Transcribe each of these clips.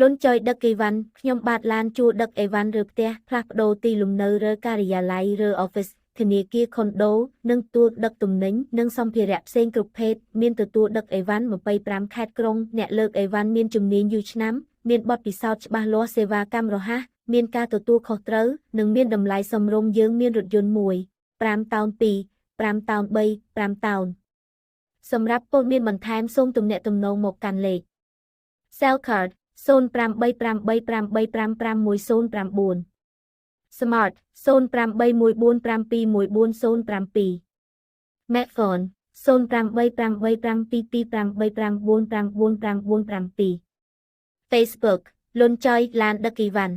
លុនចុយដឹកអីវ៉ាន់ខ្ញុំបាទឡានជួលដឹកអីវ៉ាន់ឬផ្ទះផ្លាស់ប្ដូរទីលំនៅឬការិយាល័យឬ Office ធនាគារខុនដូនិងទទួលដឹកទំនិញនិងសម្ភារៈផ្សេងគ្រប់ភេទមានទទួលដឹកអីវ៉ាន់25ខេត្តក្រុងអ្នកលើកអីវ៉ាន់មានជំនាញយូរឆ្នាំមានបទពិសោធន៍ច្បាស់លាស់សេវាកម្មរហ័សមានការទទួលខុសត្រូវនិងមានតម្លៃសមរម្យយើងមានរថយន្ត1 5តោន2 5តោន3 5តោនសម្រាប់ព័ត៌មានបន្ថែមសូមទំនាក់ទំនងមកកាន់លេខ Cell card 0888855109 Smart 0814721407 Metphone 08885228599997 Facebook លុនចុយឡានដឹកអីវ៉ាន់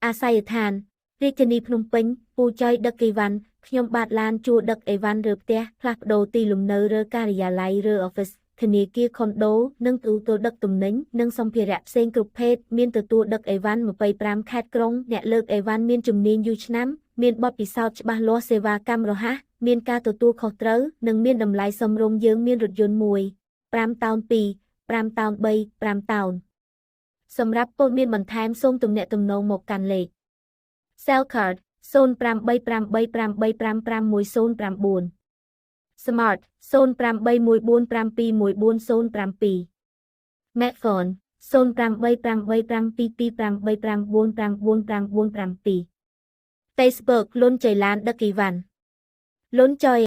អាស័យដ្ឋានរាជធានីភ្នំពេញពូចុយដឹកអីវ៉ាន់ខ្ញុំបាទឡានជួលដឹកអីវ៉ាន់ឬផ្ទះផ្លាស់ប្ដូរទីលំនៅឬការិយាល័យឬ Office ធនាគារខុនដូនិងទទួលដឹកទំនិញនិងសម្ភារៈផ្សេងគ្រប់ភេទមានទទួលដឹកអីវ៉ាន់25ខេត្តក្រុងអ្នកលើកអីវ៉ាន់មានជំនាញយូរឆ្នាំមានបទពិសោធន៍ច្បាស់លាស់សេវាកម្មរហ័សមានការទទួលខុសត្រូវនិងមានតម្លៃសមរម្យយើងមានរថយន្ត1 5តោន2 5តោន3 5តោនសម្រាប់ព័ត៌មានបន្ថែមសូមទំនាក់ទំនងមកកាន់លេខ Cell card 0888855109 Smart 0814721407 Metphone 08885288599997 Facebook លុនចៃឡានដឹកអីវ៉ាន់លុនចុយ